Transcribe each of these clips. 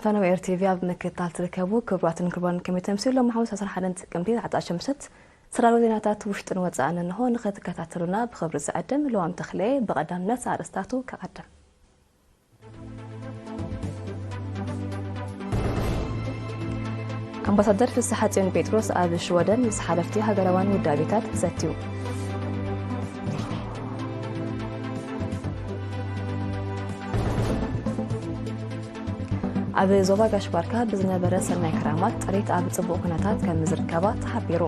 ፈነወ ኤር ቲ ቪ ኣብ ምክትታል ትርከቡ ክቡራትን ክቡራን፣ ከመይ ተምሲሉ? ሎሚ ሓሙስ ዓሰርተ ሓደ ጥቅምቲ ተዓጣ ሸምሸት ስራዊ ዜናታት ውሽጥን ወጻእን እንሆ። ንኽትከታተሉና ብኽብሪ ዝዕድም ልዋም ተኽለ። ብቐዳምነት ኣርእስታቱ ከቐድም። ኣምባሳደር ፍስሓጽዮን ጴጥሮስ ኣብ ሽወደን ምስ ሓለፍቲ ሃገራውያን ውዳቤታት ዘትዩ። ኣብ ዞባ ጋሽ ባርካ ብዝነበረ ሰናይ ክራማት ጥሪት ኣብ ጽቡቕ ኩነታት ከም ዝርከባ ተሓቢሩ።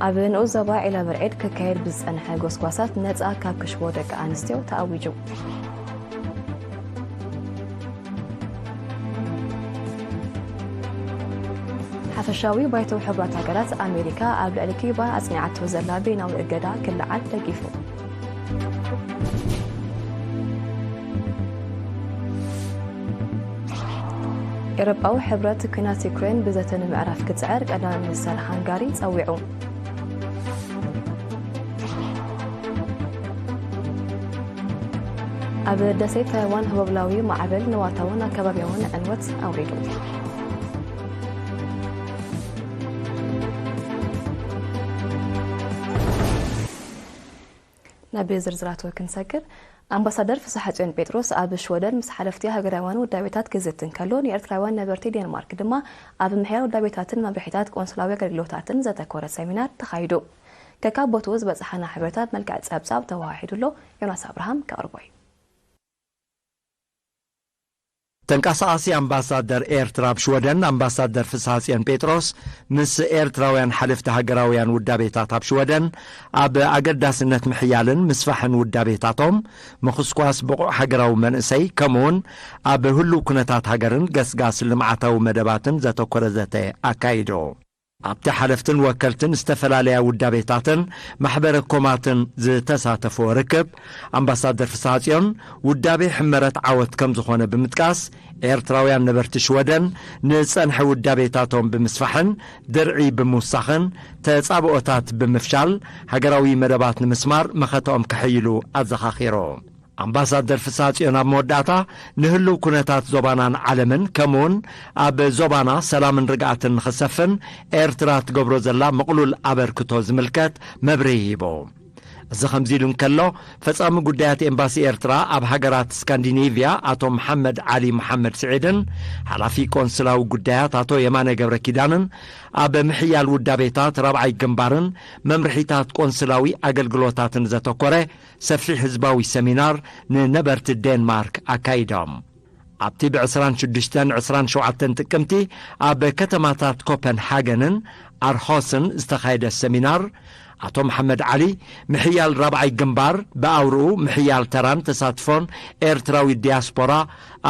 ኣብ ንኡስ ዞባ ዒላ ብርዒድ ክካየድ ብዝጸንሐ ጎስጓሳት ነጻ ካብ ክሽቦ ደቂ ኣንስትዮ ተኣዊጁ። ሓፈሻዊ ባይቶ ሕቡራት ሃገራት ኣሜሪካ ኣብ ልዕሊ ኪዩባ ኣጽኒዓቶ ዘላ ቤናዊ እገዳ ክለዓል ደጊፉ። ኤውሮጳዊ ሕብረት ኲናት ዩክሬን ብዘተ ንምዕራፍ ክጽዕር ቀዳማይ ሚኒስተር ሃንጋሪ ጸዊዑ። ኣብ ደሴት ታይዋን ህቦብላዊ ማዕበል ንዋታውን ኣከባቢያውን ዕንወት ኣውሪዱ። ናብ ዝርዝራቱ ክንሰግር፣ ኣምባሳደር ፍስሓጽዮን ጴጥሮስ ኣብ ሽወደን ምስ ሓለፍቲ ሃገራውያን ውዳቤታት ክዝቲ እንከሎ፣ ንኤርትራውያን ነበርቲ ዴንማርክ ድማ ኣብ ምሕያል ውዳቤታትን መምርሒታት ቆንስላዊ ኣገልግሎታትን ዘተኮረ ሰሚናር ተኻይዱ። ከካብ ቦትኡ ዝበጽሓና ሓበሬታ ብመልክዕ ጸብጻብ ተወሃሂዱ ኣሎ። ዮናስ ኣብርሃም ከቕርቦ እዩ። ተንቀሳቓሲ ኣምባሳደር ኤርትራ ኣብ ሽወደን ኣምባሳደር ፍስሃጽዮን ጴጥሮስ ምስ ኤርትራውያን ሓለፍቲ ሃገራውያን ውዳቤታት ኣብ ሽወደን ኣብ ኣገዳስነት ምሕያልን ምስፋሕን ውዳቤታቶም፣ ምኹስኳስ ብቑዕ ሃገራዊ መንእሰይ፣ ከምኡውን ኣብ ህሉው ኩነታት ሃገርን ገስጋስ ልምዓታዊ መደባትን ዘተኮረ ዘተ ኣካይዱ። ኣብቲ ሓለፍትን ወከልትን ዝተፈላለያ ውዳቤታትን ማሕበረ ኮማትን ዝተሳተፎ ርክብ፣ ኣምባሳደር ፍስሃጽዮን ውዳቤ ሕመረት ዓወት ከም ዝኾነ ብምጥቃስ፣ ኤርትራውያን ነበርቲ ሽወደን ንጸንሐ ውዳቤታቶም ብምስፋሕን ድርዒ ብምውሳኽን ተጻብኦታት ብምፍሻል ሃገራዊ መደባት ንምስማር መኸተኦም ከሐይሉ ኣዘኻኺሩ። ኣምባሳደር ፍስሃጽዮን ኣብ መወዳእታ፣ ንህልው ኩነታት ዞባናን ዓለምን፣ ከምኡውን ኣብ ዞባና ሰላምን ርግኣትን ንኽሰፍን ኤርትራ ትገብሮ ዘላ ምቕሉል ኣበርክቶ ዝምልከት መብርሂ ሂቡ። እዚ ከምዚ ኢሉ እንከሎ፣ ፈጻሚ ጉዳያት ኤምባሲ ኤርትራ ኣብ ሃገራት ስካንዲኔቭያ ኣቶ መሓመድ ዓሊ መሓመድ ስዒድን ሓላፊ ቆንስላዊ ጉዳያት ኣቶ የማነ ገብረ ኪዳንን ኣብ ምሕያል ውዳቤታት ራብዓይ ግንባርን መምርሒታት ቆንስላዊ ኣገልግሎታትን ዘተኮረ ሰፊሕ ህዝባዊ ሰሚናር ንነበርቲ ዴንማርክ ኣካይዶም። ኣብቲ ብ ዕስራን ሽዱሽተን ዕስራን ሸውዓተን ጥቅምቲ ኣብ ከተማታት ኮፐንሃገንን ኣርሆስን ዝተኻየደ ሰሚናር፣ ኣቶ መሓመድ ዓሊ፣ ምሕያል ራብዓይ ግንባር ብኣውርኡ ምሕያል ተራን ተሳትፎን ኤርትራዊ ዲያስፖራ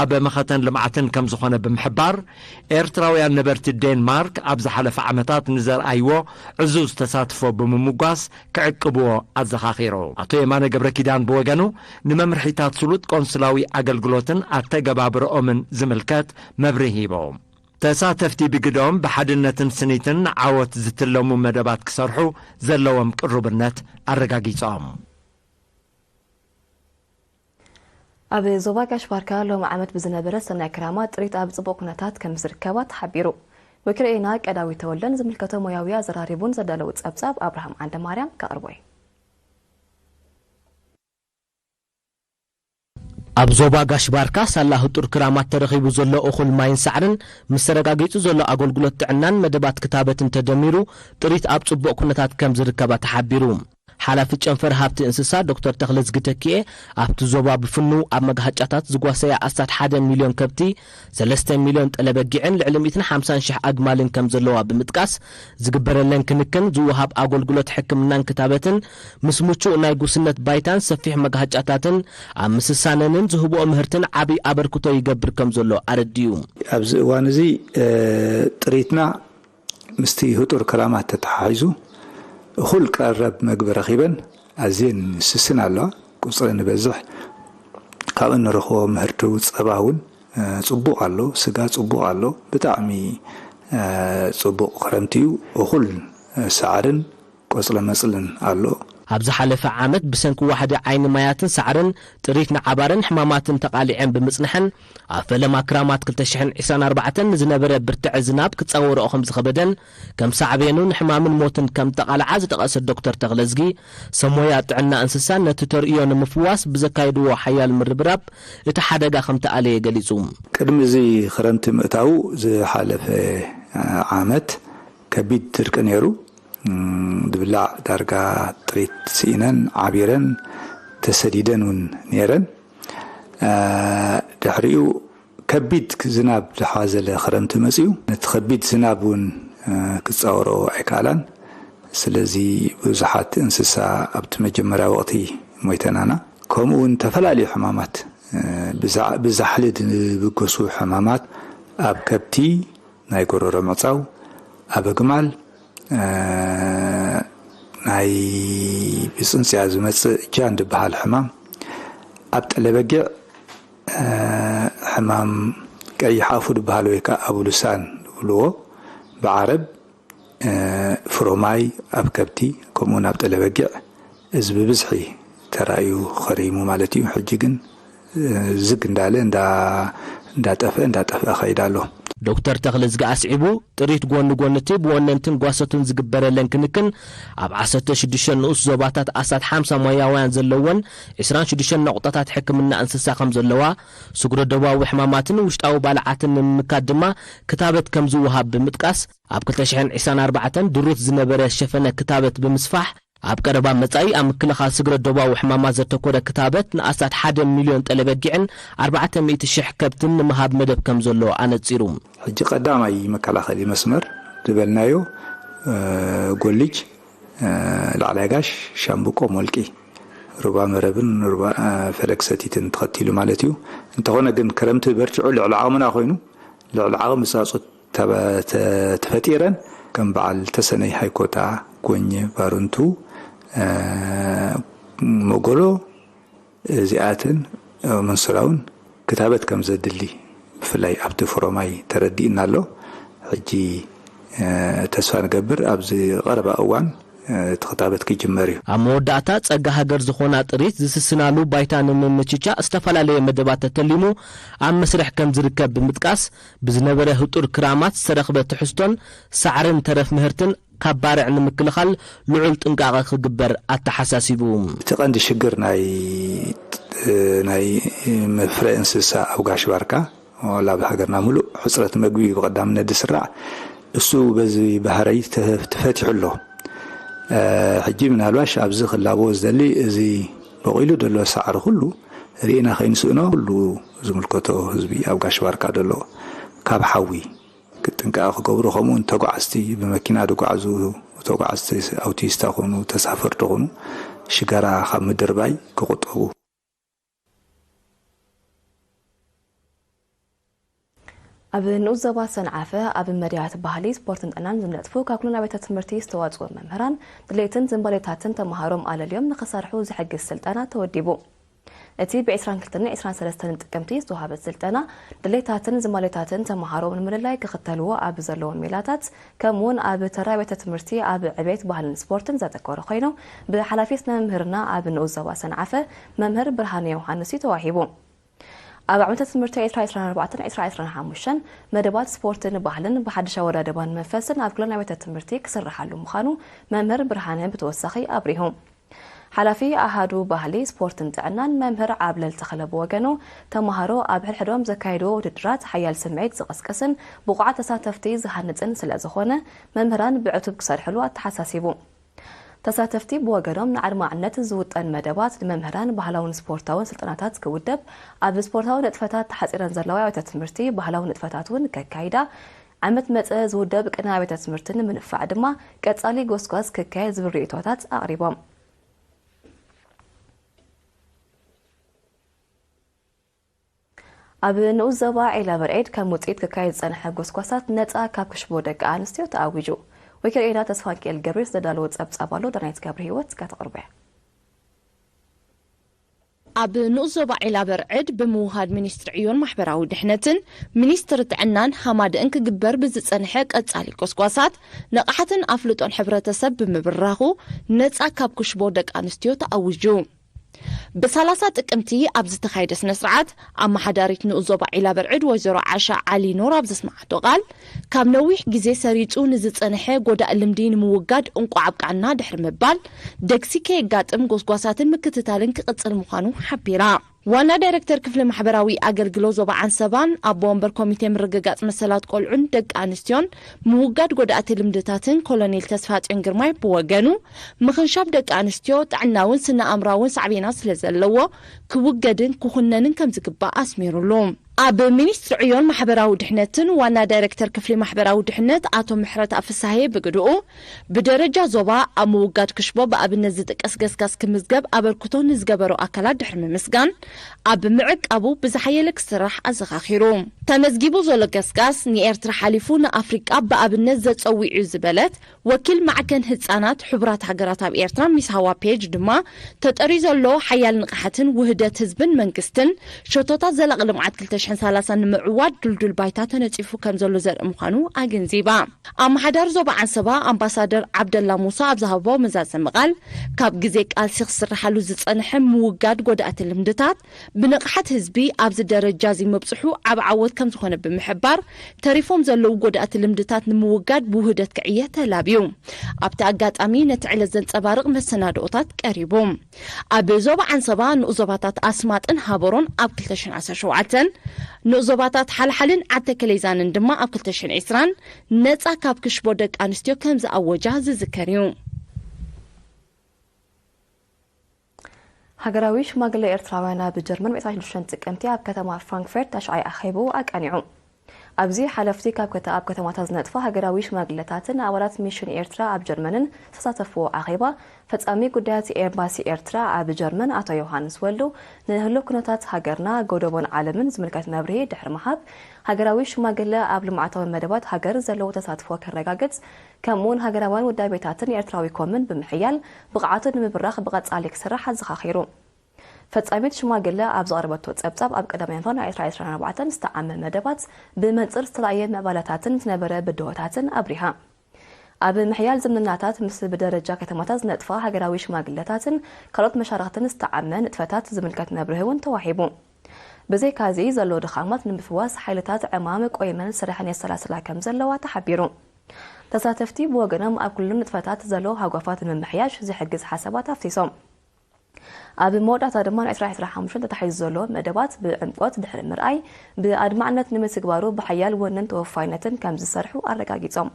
ኣብ መኸተን ልምዓትን ከም ዝኾነ ብምሕባር፣ ኤርትራውያን ነበርቲ ዴንማርክ ኣብ ዝሓለፈ ዓመታት ንዘርኣይዎ ዕዙዝ ተሳትፎ ብምምጓስ ክዕቅብዎ ኣዘኻኺሩ። ኣቶ የማነ ገብረ ኪዳን ብወገኑ፣ ንመምርሒታት ስሉጥ ቆንስላዊ ኣገልግሎትን ኣተገባብረኦምን ዝምልከት መብርሂ ሂቡ። ተሳተፍቲ ብግደኦም ብሓድነትን ስኒትን ንዓወት ዝትለሙ መደባት ክሰርሑ ዘለዎም ቅሩብነት ኣረጋጊጾም። ኣብ ዞባ ጋሽ ባርካ ሎም ዓመት ብዝነበረ ሰናይ ክራማት ጥሪት ኣብ ጽቡቕ ኩነታት ከም ዝርከባ ተሓቢሩ። ወኪል ኤና ቀዳዊ ተወልደን ዝምልከቶ ሞያዊ ኣዘራሪቡን ዘዳለዉ ጸብጻብ ኣብርሃም ዓንደ ማርያም ከቕርቦ እዩ። ኣብ ዞባ ጋሽ ባርካ ሳላ ህጡር ክራማት ተረኺቡ ዘሎ እኹል ማይን ሳዕርን ምስ ተረጋጊጹ ዘሎ ኣገልግሎት ጥዕናን መደባት ክታበትን ተደሚሩ ጥሪት ኣብ ጽቡቕ ኩነታት ከም ዝርከባ ተሓቢሩ። ሓላፊ ጨንፈር ሃብቲ እንስሳ ዶክተር ተኽለዝጊ ተኪኤ ኣብቲ ዞባ ብፍኑ ኣብ መጋሃጫታት ዝጓሰያ ኣስታት ሓደ ሚልዮን ከብቲ፣ ሰለስተ ሚልዮን ጠለበጊዕን ልዕሊ ሚእትን ሓምሳን ሽሕ ኣግማልን ከም ዘለዋ ብምጥቃስ፣ ዝግበረለን ክንክን፣ ዝወሃብ ኣገልግሎት ሕክምናን ክታበትን ምስ ምቹእ ናይ ጉስነት ባይታን ሰፊሕ መጋሃጫታትን ኣብ ምስሳነንን ዝህብኦ ምህርትን ዓቢ ኣበርክቶ ይገብር ከም ዘሎ ኣረዲኡ። ኣብዚ እዋን እዚ፣ እ፣ ጥሪትና ምስቲ ህጡር ክራማት ተተሓሒዙ እኹል ቀረብ መግቢ ረኺበን ኣዝየን ስስን ኣለዋ። ቁጽረን ይበዝሕ። ካብኡ እንረኽቦ ምህርቲ ጸባ እውን፣ እ፣ ጽቡቕ ኣሎ። ስጋ ጽቡቕ ኣሎ። ብጣዕሚ፣ እ፣ ጽቡቕ ክረምቲ እዩ። እኹል፣ እ፣ ሳዕርን ቆጽለ መጽልን ኣሎ። ኣብ ዝሓለፈ ዓመት ብሰንኪ ዋሕዲ ዓይኒ ማያትን ሳዕርን ጥሪት ንዓባርን ሕማማትን ተቓሊዐን ብምጽንሐን፣ ኣብ ፈለማ ክራማት ክልተ ሽሕን ዕስራን ኣርባዕተን ንዝነበረ ብርትዐ ዝናብ ክጻወርኦ ከም ዝኸበደን፣ ከም ሳዕቤኑ ንሕማምን ሞትን ከም ተቓልዓ ዝጠቐሰ ዶክተር ተኽለዝጊ፣ ሰብ ሞያ ጥዕና እንስሳን ነቲ ተርእዮ ንምፍዋስ ብዘካየድዎ ሓያል ምርብራብ እቲ ሓደጋ ከም ተኣለየ ገሊጹ። ቅድሚ እዚ ክረምቲ ምእታዉ ዝሓለፈ ዓመት ከቢድ ድርቂ ነይሩ። እም፣ ዝብላዕ ዳርጋ ጥሪት ስኢነን ዓቢረን ተሰዲደን እውን ነይረን። እ፣ ድሕሪኡ ከቢድ ዝናብ ዝሓዘለ ክረምቲ መጺኡ። ነቲ ከቢድ ዝናብ እውን፣ እ፣ ክጻወሮ ኣይከኣላን። ስለዚ ብዙሓት እንስሳ ኣብቲ መጀመርያ ወቕቲ ሞይተናና። ከምኡ እውን ተፈላለዩ ሕማማት፣ እ፣ ብዛ-፣ ብዛሕሊ ዝብገሱ ሕማማት ኣብ ከብቲ፣ ናይ ጎረሮ ምዕጻው፣ ኣብ ኣግማል፣ እ፣ ናይ ብጽንጽያ ዝመጽእ ጃን ዝበሃል ሕማም፣ ኣብ ጠለበጊዕ፣ እ፣ ሕማም ቀይሕ ኣፉ ዝበሃል ወይ ከኣ ኣቡሉሳን ዝብልዎ ብዓረብ፣ እ፣ ፍሮማይ ኣብ ከብቲ፣ ከምኡውን ኣብ ጠለበጊዕ፣ እዚ ብብዝሒ ተራእዩ ኸሪሙ ማለት እዩ። ሕጂ ግን፣ እ፣ ዝግ እንዳለ፣ እንዳ-፣ እንዳጠፍአ፣ እንዳጠፍአ ኸይድ ኣሎ። ዶክተር ተኽለዝጊ ኣስዒቡ፣ ጥሪት ጎኒ ጎኒ እቲ ብወነንትን ጓሶትን ዝግበረለን ክንክን፣ ኣብ ዓሰርተ ሽዱሽተ ንኡስ ዞባታት ኣስታት ሓምሳ ሞያውያን ዘለወን ዕስራን ሽዱሽተን ነቑጣታት ሕክምና እንስሳ ከም ዘለዋ፣ ስግረ ዶባዊ ሕማማትን ውሽጣዊ ባልዓትን ንምምካት ድማ ክታበት ከም ዝወሃብ ብምጥቃስ፣ ኣብ ክልተ ሽሕን ዕስራን ኣርባዕተን ድሩት ዝነበረ ሸፈነ ክታበት ብምስፋሕ፣ ኣብ ቀረባ መጻኢ ኣብ ምክልኻል ስግረ ዶባዊ ሕማማት ዘተኮረ ክታበት ንኣስታት ሓደ ሚልዮን ጠለበጊዕን ኣርባዕተ ሚእቲ ሽሕ ከብትን ንምሃብ መደብ ከም ዘሎ ኣነጺሩ። ሕጂ ቀዳማይ መከላኸሊ መስመር ዝበልናዮ፣ እ፣ ጎልጅ፣ እ፣ ላዕላይ ጋሽ፣ ሻምብቆ፣ ሞልቂ፣ ሩባ መረብን ሩባ፣ እ፣ ፈለግ ሰቲትን ተኸቲሉ ማለት እዩ። እንተኾነ ግን ክረምቲ በርቲዑ ልዕሊ ዓቕምና ኮይኑ፣ ልዕሊ ዓቕሚ ጻጹት ተበ-፣ ተ-፣ ተፈጢረን፣ ከም በዓል ተሰነይ፣ ሃይኮታ፣ ጎኘ፣ ባሩንቱ፣ እ፣ መጎሎ፣ እዚኣትን መንሱራውን ክታበት ከም ዘድሊ ብፍላይ ኣብቲ ፍሮማይ ተረዲእና ኣሎ። ሕጂ፣ እ፣ ተስፋ ንገብር ኣብዚ ቀረባ እዋን፣ እ፣ እቲ ክታበት ክጅመር እዩ። ኣብ መወዳእታ ጸጋ ሃገር ዝኾና ጥሪት ዝስስናሉ ባይታ ንምምችቻ ዝተፈላለየ መደባት ተተሊሙ ኣብ መስርሕ ከም ዝርከብ ብምጥቃስ፣ ብዝነበረ ህጡር ክራማት ዝተረኽበ ትሕዝቶን ሳዕርን ተረፍ ምህርትን ካብ ባርዕ ንምክልኻል ልዑል ጥንቃቐ ክግበር ኣተሓሳሲቡ። እቲ ቀንዲ ሽግር ናይ፣ ናይ መፍረ እንስሳ ኣብ ጋሽ ባርካ፣ ዋላ ኣብ ሃገርና ምሉእ ሕፅረት መግቢ እዩ ብቐዳምነት ዝስራዕ። እሱ በዚ ባህረይ ተ-፣ ተፈቲሑ ኣሎ። እ፣ ሕጂ ምናልባሽ ኣብዚ ክላቦ ዝደሊ፣ እዚ በቂሉ ዘሎ ሳዕሪ ኩሉ ርኢና ከይንስእኖ፣ ኩሉ ዝምልከቶ ህዝቢ ኣብ ጋሽ ባርካ ዘሎ ካብ ሓዊ ክጥንቀቐ ክገብሩ፣ ከምኡውን ተጓዓዝቲ፣ ብመኪና ዝጓዓዙ ተጓዓዝቲ፣ ኣውቲስታ ኾኑ፣ ተሳፈርቲ ኾኑ፣ ሽጋራ ካብ ምድርባይ ክቑጠቡ። ኣብ ንኡስ ዞባ ሰንዓፈ ኣብ መድያት ባህሊ፣ ስፖርትን ጥዕናን ዝነጥፉ ካብ ኩለን ኣብያተ ትምህርቲ ዝተዋፅኡ መምህራን ድሌትን ዝንባሌታትን ተምሃሮም ኣለልዮም ንኽሰርሑ ዝሕግዝ ስልጠና ተወዲቡ። እቲ ብ ዕስራን ክልተን ዕስራን ሰለስተን ጥቅምቲ ዝተዋህበ ስልጠና፣ ድሌታትን ዝንባሌታትን ተምሃሮ ንምልላይ ክኽተልዎ ኣብ ዘለዎም ሜላታት፣ ከምኡውን ኣብ ተራ ቤተ ትምህርቲ ኣብ ዕቤት ባህልን ስፖርትን ዘተኮረ ኮይኑ፣ ብሓላፊ ስነ መምህርና ኣብ ንኡስ ዞባ ሰንዓፈ መምህር ብርሃነ ዮሃንስ እዩ ተዋሂቡ። ኣብ ዓመተ ትምህርቲ ዕስራ ዕስራን ኣርባዕተን ዕስራ ዕስራን ሓሙሽተን መደባት ስፖርትን ባህልን ብሓድሽ ኣወዳድባን መንፈስን ኣብ ኩለን ኣብያተ ትምህርቲ ክስርሓሉ ምዃኑ መምህር ብርሃነ ብተወሳኺ ኣብሪሁ። ሓላፊ ኣሃዱ ባህሊ፣ ስፖርትን ጥዕናን መምህር ዓብለል ተኽለ ብወገኑ፣ ተምሃሮ ኣብ ሕድሕዶም ዘካየድዎ ውድድራት ሓያል ስምዒት ዝቕስቅስን ብቑዓት ተሳተፍቲ ዝሃንጽን ስለ ዝኾነ፣ መምህራን ብዕቱብ ክሰርሕሉ ኣተሓሳሲቡ። ተሳተፍቲ ብወገኖም፣ ንኣድማዕነት ዝውጠን መደባት ንመምህራን ባህላውን ስፖርታውን ስልጠናታት ክውደብ፣ ኣብ ስፖርታዊ ንጥፈታት ተሓጺረን ዘለዋ ኣብያተ ትምህርቲ ባህላዊ ንጥፈታት እውን ከካይዳ፣ ዓመት መጸ ዝውደብ ቅነ ኣብያተ ትምህርቲ ንምንፋዕ ድማ ቀጻሊ ጎስጓስ ክካየድ ዝብል ርእይቶታት ኣቕሪቦም። ኣብ ንኡስ ዞባ ዒላ በርዒድ ከም ውጽኢት ክካየድ ዝጸንሐ ጎስጓሳት ነጻ ካብ ክሽቦ ደቂ ኣንስትዮ ተኣዊጁ። ወኪል ኤና ተስፋንኪኤል ገብርኤል ዘዳለዎ ጸብጻብ ኣሎ፣ ዳናይት ገብረ ህይወት ከተቕርቦ እያ። ኣብ ንኡስ ዞባ ዒላ በርዕድ ብምውሃድ ሚኒስትሪ ዕዮን ማሕበራዊ ድሕነትን ሚኒስትሪ ጥዕናን ሃማደእን ክግበር ብዝጸንሐ ቀጻሊ ጎስጓሳት ንቕሓትን ኣፍልጦን ሕብረተሰብ ብምብራኹ ነጻ ካብ ክሽቦ ደቂ ኣንስትዮ ተኣዊጁ። ብ30 ጥቅምቲ ኣብ ዝተኻየደ ስነ ስርዓት ኣመሓዳሪት ንኡስ ዞባ ዒላ በርዕድ ወይዘሮ ዓሻ ዓሊ ኑር ኣብ ዘስመዓቶ ቃል፣ ካብ ነዊሕ ግዜ ሰሪጹ ንዝጸንሐ ጎዳእ ልምዲ ንምውጋድ እንቋዕ ኣብቃዕና ድሕሪ ምባል፣ ደግሲ ከየጋጥም ጎስጓሳትን ምክትታልን ክቕጽል ምዃኑ ሓቢራ። ዋና ዳይረክተር ክፍሊ ማሕበራዊ ኣገልግሎት ዞባ ዓንሰባን ኣቦ ወንበር ኮሚቴ ምርግጋጽ መሰላት ቆልዑን ደቂ ኣንስትዮን ምውጋድ ጎዳእቲ ልምድታትን ኮሎኔል ተስፋጽዮን ግርማይ ብወገኑ፣ ምኽንሻብ ደቂ ኣንስትዮ ጥዕናውን ስነ ኣእምራውን ሳዕቤናት ስለ ዘለዎ ክውገድን ክኹነንን ከም ዝግባእ ኣስሚሩሉ። ኣብ ሚኒስትሪ ዕዮን ማሕበራዊ ድሕነትን ዋና ዳይረክተር ክፍሊ ማሕበራዊ ድሕነት ኣቶ ምሕረት ኣፍሳሄ ብግድኡ፣ ብደረጃ ዞባ ኣብ ምውጋድ ክሽቦ ብኣብነት ዝጥቀስ ገስጋስ ክምዝገብ ኣበርክቶ ንዝገበሩ ኣካላት ድሕሪ ምምስጋን፣ ኣብ ምዕቃቡ ብዝሓየለ ክስራሕ ኣዘኻኺሩ። ተመዝጊቡ ዘሎ ገስጋስ ንኤርትራ ሓሊፉ ንኣፍሪቃ ብኣብነት ዘጸዊዑ ዝበለት ወኪል ማዕከን ህጻናት ሕቡራት ሃገራት ኣብ ኤርትራ ሚስ ሃዋ ፔጅ ድማ፣ ተጠሪ ዘሎ ሓያል ንቕሓትን ውህደት ህዝብን መንግስትን ሸቶታት ዘላቒ ልምዓት ክልተ ሽሕን ሰላሳን ንምዕዋት ድልዱል ባይታ ተነጺፉ ከም ዘሎ ዘርኢ ምዃኑ ኣገንዚባ። ኣመሓዳሪ ዞባ ዓንሰባ ኣምባሳደር ዓብደላ ሙሳ ኣብ ዝሃቦ መዛዘሚ ቃል፣ ካብ ግዜ ቃልሲ ክስርሓሉ ዝጸንሐ ምውጋድ ጎዳእቲ ልምድታት ብንቕሓት ህዝቢ ኣብዚ ደረጃ እዚ ምብጽሑ ዓቢ ዓወት ከም ዝኾነ ብምሕባር፣ ተሪፎም ዘለዉ ጎዳእቲ ልምድታት ንምውጋድ ብውህደት ክዕየ ተላብዩ። ኣብቲ ኣጋጣሚ ነቲ ዕለት ዘንጸባርቕ መሰናድኦታት ቀሪቡ። ኣብ ዞባ ዓንሰባ ንኡስ ዞባታት ኣስማጥን ሃበሮን ኣብ ክልተ ሽሕን ዓሰርተ ሸውዓተን፣ ንኡስ ዞባታት ሓልሓልን ዓተከሌዛንን ድማ ኣብ ክልተ ሽሕን ዕስራን ነጻ ካብ ክሽቦ ደቂ ኣንስትዮ ከም ዝኣወጃ ዝዝከር እዩ። ሃገራዊ ሽማግለ ኤርትራውያን ኣብ ጀርመን ብ ዕስራን ሽዱሽተን ጥቅምቲ ኣብ ከተማ ፍራንክፈርት ተሽዓይ ኣኼብኡ ኣቃኒዑ። ኣብዚ ሓለፍቲ ካብ ከተ-፣ ኣብ ከተማታት ዝነጥፋ ሃገራዊ ሽማግለታትን ኣባላት ሚሽን ኤርትራ ኣብ ጀርመንን ዝተሳተፍዎ ኣኼባ፣ ፈጻሚ ጉዳያት ኤምባሲ ኤርትራ ኣብ ጀርመን ኣቶ ዮሃንስ ወልዱ፣ ንህሉው ኩነታት ሃገርና፣ ጎደቦን ዓለምን ዝምልከት መብርሂ ድሕሪ ምሃብ፣ ሃገራዊ ሽማግለ ኣብ ልምዓታዊ መደባት ሃገር ዘለዎ ተሳትፎ ከረጋግጽ፣ ከምኡውን ሃገራውያን ውዳቤታትን ኤርትራዊ ኮምን ብምሕያል፣ ብቕዓቱ ንምብራኽ ብቐጻሊ ክስራሕ ኣዘኻኺሩ። ፈጻሚት ሽማግለ ኣብ ዘቕረበቶ ጸብጻብ፣ ኣብ ቀዳማይ ያንዋር ናይ ዕስራ ዕስራን ኣርባዕተን ዝተዓመ መደባት ብመንጽር ዝተራእየ ምዕባለታትን ዝነበረ ብድሆታትን ኣብሪሃ። ኣብ ምሕያል ዝምድናታት ምስ ብደረጃ ከተማታት ዝነጥፋ ሃገራዊ ሽማግለታትን ካልኦት መሻርኽትን ዝተዓመ ንጥፈታት ዝምልከት መብርሂ እውን ተዋሂቡ። ብዘይካዚ፣ ዘሎ ድኻማት ንምፍዋስ ሓይልታት ዕማም ቆይመን ስራሕን የሰላስላ ከም ዘለዋ ተሓቢሩ። ተሳተፍቲ ብወገኖም፣ ኣብ ኩሉ ንጥፈታት ዘሎ ሃጓፋት ንምምሕያሽ ዝሕግዝ ሓሳባት ኣፍሲሶም። ኣብ መወዳእታ ድማ፣ ንዕስራ ዕስራ ሓሙሽተ ተታሒዙ ዘሎ መደባት ብዕምቆት ድሕሪ ምርኣይ፣ ብኣድማዕነት ንምትግባሩ ብሓያል ወንን ተወፋይነትን ከም ዝሰርሑ ኣረጋጊጾም።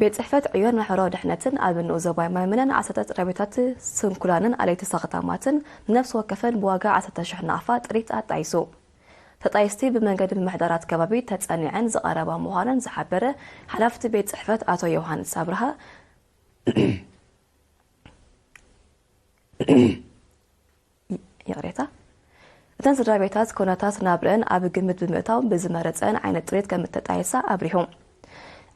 ቤት ጽሕፈት ዕዮን ማሕበራዊ ድሕነትን ኣብ ንኡስ ዞባ ማይምነን ዓሰርተ ስድራቤታት ስንኩላንን ኣለይቲ ሰኽታማትን ንነፍሲ ወከፈን ብዋጋ ዓሰርተ ሽሕ ናቕፋ ጥሪት ኣጣይሱ። ተጣይስቲ ብመንገዲ ምምሕዳራት ከባቢ ተጸኒዐን ዝቐረባ ምዃነን ዝሓበረ ሓላፍቲ ቤት ጽሕፈት ኣቶ ዮሃንስ ኣብርሃ፣ ይቕሬታ፣ እተን ስድራ ቤታት ኩነታት ናብረአን ኣብ ግምት ብምእታው ብዝመረጸን ዓይነት ጥሪት ከም እተጣየሳ ኣብሪሁ።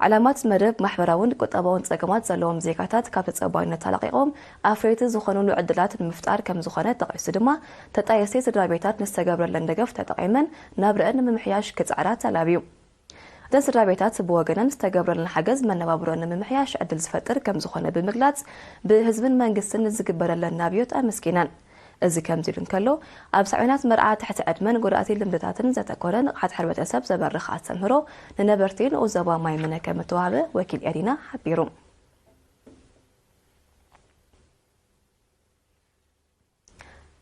ዕላማት መደብ ማሕበራውን ቁጠባውን ጸገማት ዘለዎም ዜጋታት ካብ ተጸባይነት ተላቒቖም ኣፍረይቲ ዝኾኑሉ ዕድላት ንምፍጣር ከም ዝኾነ ጠቒሱ ድማ፣ ተጣየስቲ ስድራ ቤታት ንዝተገብረለን ደገፍ ተጠቒመን ናብረአን ንምምሕያሽ ክጽዕራ ተላብዩ። እተን ስድራ ቤታት ብወገነን ዝተገብረለን ሓገዝ መነባብሮን ንምምሕያሽ ዕድል ዝፈጥር ከም ዝኾነ ብምግላጽ፣ ብህዝብን መንግስትን ንዝግበረለን ናብዮት ኣመስጊነን። እዚ ከምዚ ኢሉ እንከሎ፣ ኣብ ሳዕቤናት መርዓ ትሕቲ ዕድመን ጎዳእቲ ልምድታትን ዘተኮረ ንቕሓት ሕብረተሰብ ዘበርኽ ኣስተምህሮ ንነበርቲ ንኡስ ዞባ ማይምነ ከም እተዋህበ ወኪል ኤሪና ሓቢሩ።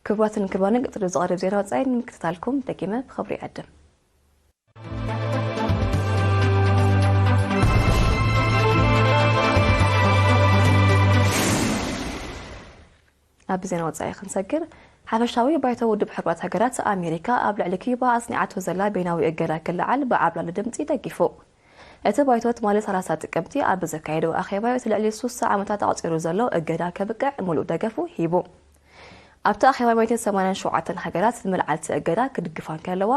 ክቡራትን ክቡራንን፣ ቀጺሉ ዝቐርብ ዜና ወጻኢ ንምክትታልኩም ደጊመ ብኽብሪ ይዕድም። ናብ ዜና ወጻኢ ክንሰግር፣ ሓፈሻዊ ባይቶ ውድብ ሕቡራት ሃገራት ኣሜሪካ ኣብ ልዕሊ ኪዩባ ኣጽኒዓቶ ዘላ በይናዊ እገዳ ክለዓል ብዓብላሊ ድምጺ ደጊፉ። እቲ ባይቶ ትማሊ ሰላሳ ጥቅምቲ ኣብ ዘካየዶ ኣኼባ፣ እቲ ልዕሊ ስሳ ዓመታት ኣቑጺሩ ዘሎ እገዳ ከብቅዕ ምሉእ ደገፉ ሂቡ። ኣብቲ ኣኼባ፣ ሚእትን ሰማንያን ሸውዓተን ሃገራት ንመልዓልቲ እገዳ ክድግፋ እንከለዋ፣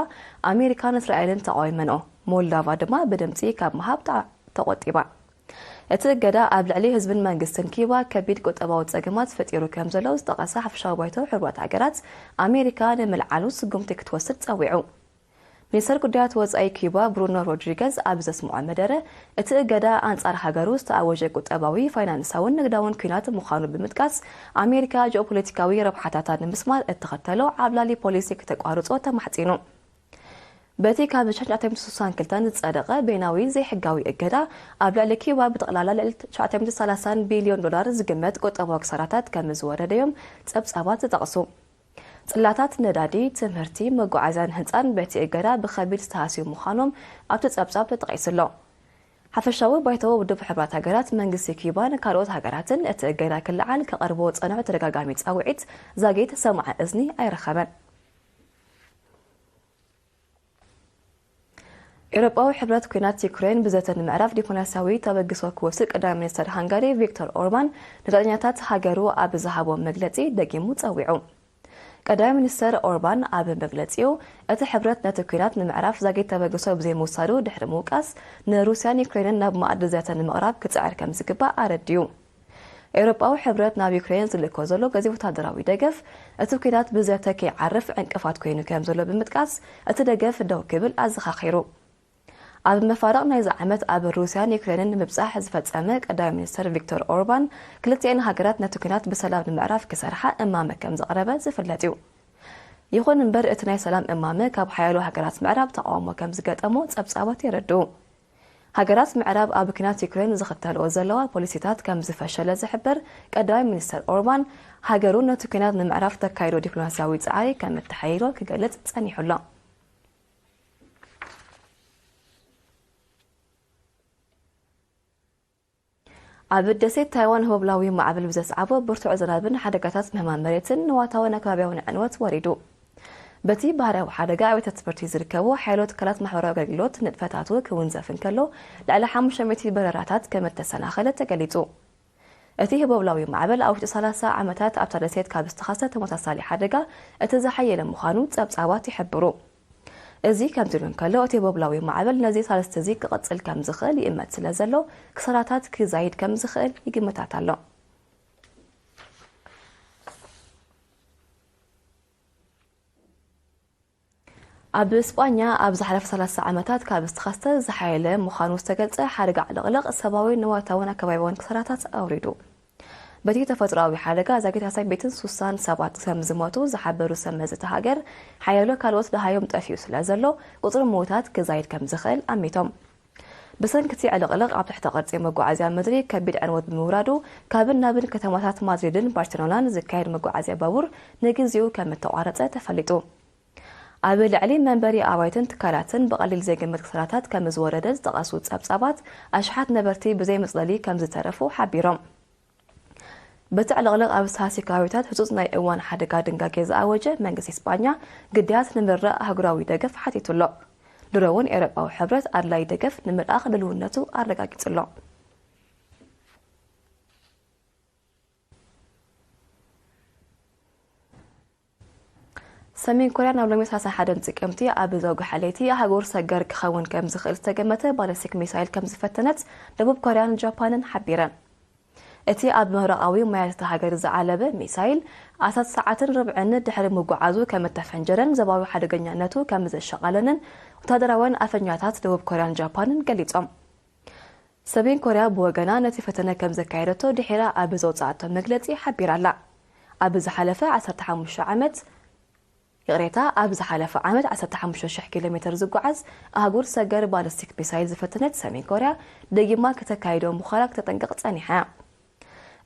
ኣሜሪካን እስራኤልን ተቓዊመንኦ። ሞልዳቫ ድማ ብድምጺ ካብ ምሃብ ተዓ-፣ ተቖጢባ። እቲ እገዳ ኣብ ልዕሊ ህዝብን መንግስትን ኪባ ከቢድ ቁጠባዊ ጸገማት ፈጢሩ ከም ዘሎ ዝጠቐሰ ሓፈሻዊ ባይቶ ሕቡራት ሃገራት፣ ኣሜሪካ ንምልዓሉ ስጉምቲ ክትወስድ ጸዊዑ። ሚኒስተር ጉዳያት ወጻኢ ኪባ ብሩኖ ሮድሪገዝ ኣብ ዘስምዖ መደረ፣ እቲ እገዳ ኣንጻር ሃገሩ ዝተኣወጀ ቁጠባዊ፣ ፋይናንሳውን ንግዳውን ኲናት ምዃኑ ብምጥቃስ፣ ኣሜሪካ ጂኦፖለቲካዊ ረብሓታታ ንምስማር እትኸተሎ ዓብላሊ ፖሊሲ ክተቋርጾ ተማሕጺኑ። በቲ ካብ ሸንዓተምቲ ስሳን ክልተን ዝጸደቐ በይናዊ ዘይሕጋዊ እገዳ፣ ኣብ ልዕሊ ኪባ ብጠቕላላ ልዕሊ ትሽዓተ ሚእትን ሰላሳን ቢልዮን ዶላር ዝግመት ቁጠባዊ ክሳራታት ከም ዝወረደዮም ጸብጻባት ዝጠቕሱ። ጽላታት ነዳዲ፣ ትምህርቲ፣ መጓዓዝያን ህንጻን በቲ እገዳ ብኸቢድ ዝተሃስዩ ምዃኖም ኣብቲ ጸብጻብ ተጠቒሱ ኣሎ። ሓፈሻዊ ባይቶ ውድብ ሕቡራት ሃገራት፣ መንግስቲ ኪባን ካልኦት ሃገራትን እቲ እገዳ ክለዓል ከቐርቦ ዝጸንሑ ተደጋጋሚ ጻውዒት ዛጊት ሰማዒ እዝኒ ኣይረኸበን። ኤውሮጳዊ ሕብረት፣ ኲናት ዩክሬን ብዘተ ንምዕራፍ ዲፕሎማስያዊ ተበግሶ ክወስድ ቀዳማይ ሚኒስተር ሃንጋሪ ቪክቶር ኦርባን ንጋዜጠኛታት ሃገሩ ኣብ ዝሃቦ መግለጺ ደጊሙ ጸዊዑ። ቀዳማይ ሚኒስተር ኦርባን ኣብ መግለጺኡ፣ እቲ ሕብረት ነቲ ኲናት ንምዕራፍ ዛጊት ተበግሶ ብዘይምውሳዱ ድሕሪ ምውቃስ፣ ንሩስያን ዩክሬንን ናብ መኣዲ ዘተ ንምቕራብ ክጽዕር ከም ዝግባእ ኣረዲኡ። ኤውሮጳዊ ሕብረት ናብ ዩክሬን ዝልእኮ ዘሎ ገዚፍ ወታደራዊ ደገፍ፣ እቲ ኲናት ብዘተ ከይዓርፍ ዕንቅፋት ኮይኑ ከም ዘሎ ብምጥቃስ፣ እቲ ደገፍ ደው ክብል ኣዘኻኺሩ። ኣብ መፋርቕ ናይዚ ዓመት ኣብ ሩስያን ዩክሬንን ንምብጻሕ ዝፈጸመ ቀዳማይ ሚኒስተር ቪክቶር ኦርባን፣ ክልቲኤን ሃገራት ነቲ ኲናት ብሰላም ንምዕራፍ ክሰርሓ እማመ ከም ዘቕረበ ዝፍለጥ እዩ። ይኹን እምበር፣ እቲ ናይ ሰላም እማመ ካብ ሓያሎ ሃገራት ምዕራብ ተቓውሞ ከም ዝገጠሞ ጸብጻባት የረድኡ። ሃገራት ምዕራብ ኣብ ኲናት ዩክሬን ዝኽተልኦ ዘለዋ ፖሊሲታት ከም ዝፈሸለ ዝሕብር ቀዳማይ ሚኒስተር ኦርባን፣ ሃገሩ ነቲ ኲናት ንምዕራፍ ተካይዶ ዲፕሎማስያዊ ጻዕሪ ከም እተሓይሎ ክገልጽ ጸኒሑ ኣሎ። ኣብ ደሴት ታይዋን ህቦብላዊ ማዕበል ብዘስዓቦ ብርቱዕ ዝናብን ሓደጋታት ምህማን መሬትን ንዋታውን ኣከባቢያውን ዕንወት ወሪዱ። በቲ ባህርያዊ ሓደጋ ኣብያተ ትምህርቲ ዝርከቡ ሓያሎ ትካላት ማሕበራዊ ኣገልግሎት ንጥፈታቱ ክውንዘፍ እንከሎ፣ ልዕሊ ሓሙሽተ ሚእቲ በረራታት ከም እተሰናኸለ ተገሊጹ። እቲ ህቦብላዊ ማዕበል ኣብ ውሽጢ ሰላሳ ዓመታት ኣብታ ደሴት ካብ ዝተኸስተ ተመሳሳሊ ሓደጋ እቲ ዝሓየለ ምዃኑ ጸብጻባት ይሕብሩ። እዚ ከምዚ ኢሉ እንከሎ፣ እቲ ህቦብላዊ ማዕበል ነዚ ሳልስቲ እዚ ክቕጽል ከም ዝኽእል ይእመት ስለ ዘሎ፣ ክሳራታት ክዛይድ ከም ዝኽእል ይግምታት ኣሎ። ኣብ ስጳኛ ኣብ ዝሓለፈ ሰላሳ ዓመታት ካብ ዝተኸስተ ዝሓየለ ምዃኑ ዝተገልጸ ሓደጋ ዕልቕልቕ ሰብኣዊ፣ ንዋታውን ኣከባቢያውን ክሳራታት ኣውሪዱ። በቲ ተፈጥሮኣዊ ሓደጋ ዛጊት ኣስታት ሚእትን ሱሳን ሰባት ከም ዝሞቱ ዝሓበሩ ሰብ መዚ እታ ሃገር፣ ሓያሎ ካልኦት ደሃዮም ጠፊኡ ስለ ዘሎ፣ ቁጽሪ ምዉታት ክዛይድ ከም ዝኽእል ኣሚቶም። ብሰንኪ እቲ ዕልቕልቕ ኣብ ትሕተ ቅርጺ መጓዓዝያ ምድሪ ከቢድ ዕንወት ብምውራዱ፣ ካብን ናብን ከተማታት ማድሪድን ባርሴሎናን ዝካየድ መጓዓዝያ ባቡር ንግዜኡ ከም እተቋረጸ ተፈሊጡ። ኣብ ልዕሊ መንበሪ ኣባይትን ትካላትን ብቐሊል ዘይግመት ክሳራታት ከም ዝወረደ ዝጠቐሱ ጸብጻባት፣ ኣሽሓት ነበርቲ ብዘይ መጽለሊ ከም ዝተረፉ ሓቢሮም። በቲ ዕልቕልቕ ኣብ ዝተሃስዩ ከባቢታት ህጹጽ ናይ እዋን ሓደጋ ድንጋጌ ዝኣወጀ መንግስቲ ስጳኛ፣ ግዳያት ንምርዳእ ኣህጉራዊ ደገፍ ሓቲቱ ኣሎ። ድሮ እውን ኤውሮጳዊ ሕብረት ኣድላዪ ደገፍ ንምልኣኽ ድልውነቱ ኣረጋጊጹ ኣሎ። ሰሜን ኮርያ ናብ ሎሚ ሰላሳ ሓደን ጥቅምቲ ኣብ ዘውግሐ ለይቲ ኣህጉር ሰገር ክኸውን ከም ዝኽእል ዝተገመተ ባለስቲክ ሚሳይል ከም ዝፈተነት ደቡብ ኮርያን ጃፓንን ሓቢረን። እቲ ኣብ ምብራቓዊ ማያት እታ ሃገር ዝዓለበ ሚሳይል ኣስታት ሰዓትን ርብዕን ድሕሪ ምጉዓዙ ከም እተፈንጀረን ዞባዊ ሓደገኛነቱ ከም ዘሻቐለንን ወታደራውያን ኣፈኛታት ደቡብ ኮርያን ጃፓንን ገሊጾም። ሰሜን ኮርያ ብወገና ነቲ ፈተነ ከም ዘካየደቶ ድሒራ ኣብ ዘውጽኣቶ መግለጺ ሓቢራ ኣላ። ኣብ ዝሓለፈ ዓሰርተ ሓሙሽተ ዓመት፣ ይቕሬታ፣ ኣብ ዝሓለፈ ዓመት ዓሰርተ ሓሙሽተ ሽሕ ኪሎ ሜተር ዝጓዓዝ ኣህጉር ሰገር ባሊስቲክ ሚሳይል ዝፈተነት ሰሜን ኮርያ፣ ደጊማ ከተካይዶ ምዃና ክተጠንቅቕ ጸኒሓ እያ።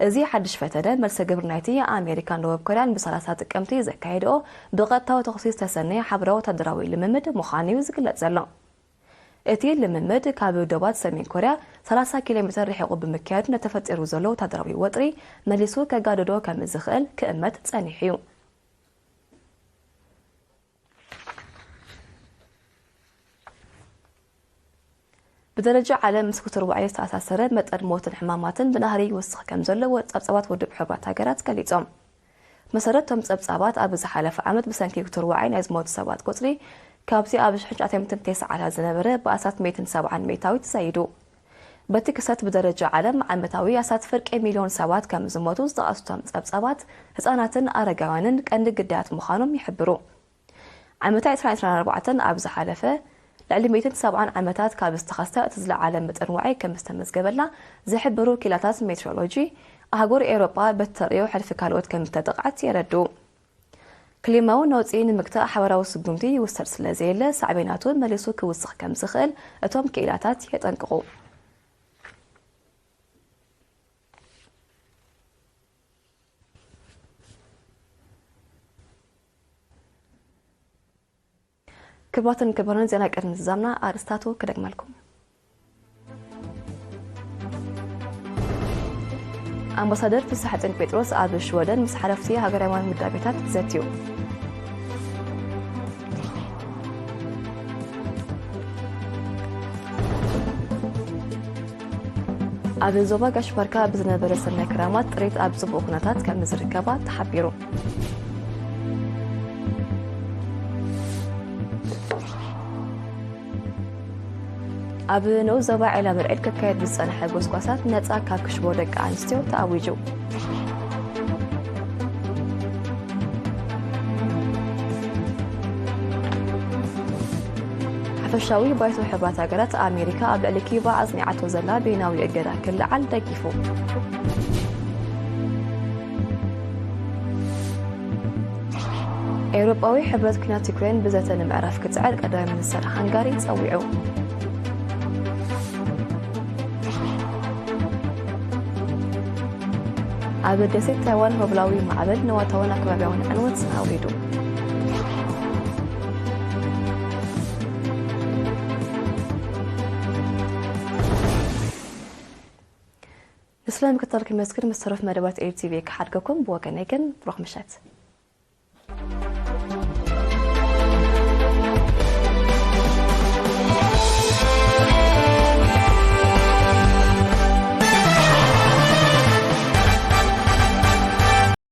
እዚ ሓድሽ ፈተነ፣ መልሰ ግብሪ ናይቲ ኣሜሪካን ደቡብ ኮርያን ብሰላሳ ጥቅምቲ ዘካየድኦ ብቐጥታዊ ተኹሲ ዝተሰነየ ሓበራዊ ወታደራዊ ልምምድ ምዃኑ እዩ ዝግለጽ ዘሎ። እቲ ልምምድ ካብ ዶባት ሰሜን ኮርያ ሰላሳ ኪሎ ሜተር ርሒቑ ብምክያዱ፣ ነቲ ተፈጢሩ ዘሎ ወታደራዊ ወጥሪ መሊሱ ከጋድዶ ከም ዝኽእል ክእመት ጸኒሑ እዩ። ብደረጃ ዓለም ምስ ክትርዋዓይ ዝተኣሳሰረ መጠን ሞትን ሕማማትን ብናህሪ ይወስኽ ከም ዘሎ ወ-፣ ጸብጻባት ውድብ ሕቡራት ሃገራት ገሊጾም። መሰረት እቶም ጸብጻባት፣ ኣብ ዝሓለፈ ዓመት ብሰንኪ ክትርዋዓይ ናይ ዝሞቱ ሰባት ቁጽሪ ካብቲ ኣብ ሽሕን ትሽዓተ ሚእትን ተስዓታት ዝነበረ ብኣስታት ሚእትን ሰብዓን ሚእታዊት ተዛይዱ። በቲ ክስተት ብደረጃ ዓለም ዓመታዊ ኣስታት ፍርቂ ሚልዮን ሰባት ከም ዝሞቱ ዝጠቐሱ እቶም ጸብጻባት፣ ህጻናትን ኣረጋውያንን ቀንዲ ግዳያት ምዃኖም ይሕብሩ። ዓመታ ዕስራን ዕስራን ኣርባዕተን ኣብ ዝሓለፈ ልዕሊ ሚእትን ሰብዓን ዓመታት ካብ ዝተኸስተ እቲ ዝለዓለ መጠን ዋዒ ከም ዝተመዝገበላ ዝሕብሩ ክኢላታት ሜትሮሎጂ፣ ኣህጉር ኤውሮጳ በቲ ተርእዮ ሕልፊ ካልኦት ከም ዝተጠቕዐት የረድኡ። ክሊማዊ ነውጺ ንምግታእ ሓበራዊ ስጉምቲ ይውሰድ ስለ ዘየለ፣ ሳዕቤናቱ መሊሱ ክውስኽ ከም ዝኽእል እቶም ክኢላታት የጠንቅቑ። ክቡራትን ክቡራን፣ ዜና ቅድሚ ዝዛምና ኣርእስታቱ ክደግመልኩም። ኣምባሳደር ፍስሓጽዮን ጴጥሮስ ኣብ ሽወደን ምስ ሓለፍቲ ሃገራውያን ውዳቤታት ዘትዩ። ኣብ ዞባ ጋሽ ባርካ ብዝነበረ ሰናይ ክራማት ጥሪት ኣብ ጽቡቕ ኩነታት ከም ዝርከባ ተሓቢሩ። ኣብ ንኡስ ዞባ ዒላ በርዒድ ክካየድ ዝጸንሐ ጎስጓሳት ነጻ ካብ ክሽቦ ደቂ ኣንስትዮ ተኣዊጁ። ሓፈሻዊ ባይቶ ሕቡራት ሃገራት ኣሜሪካ ኣብ ልዕሊ ኪዩባ ኣጽኒዓቶ ዘላ ቤናዊ እገዳ ክለዓል ደጊፉ። ኤውሮጳዊ ሕብረት ኲናት ዩክሬን ብዘተ ንምዕራፍ ክጽዕር ቀዳማይ ሚኒስተር ሃንጋሪ ጸዊዑ። ኣብ ደሴት ታይዋን ሆብላዊ ማዕበል ንዋታውን ኣከባቢያውን ዕንወት ኣውሪዱ። ንስለ ምክትታልኩም የመስግን። ምስ ተረፍ መደባት ኤሪ ቲቪ ክሓድገኩም። ብወገነይ ግን ብሩኽ ምሸት።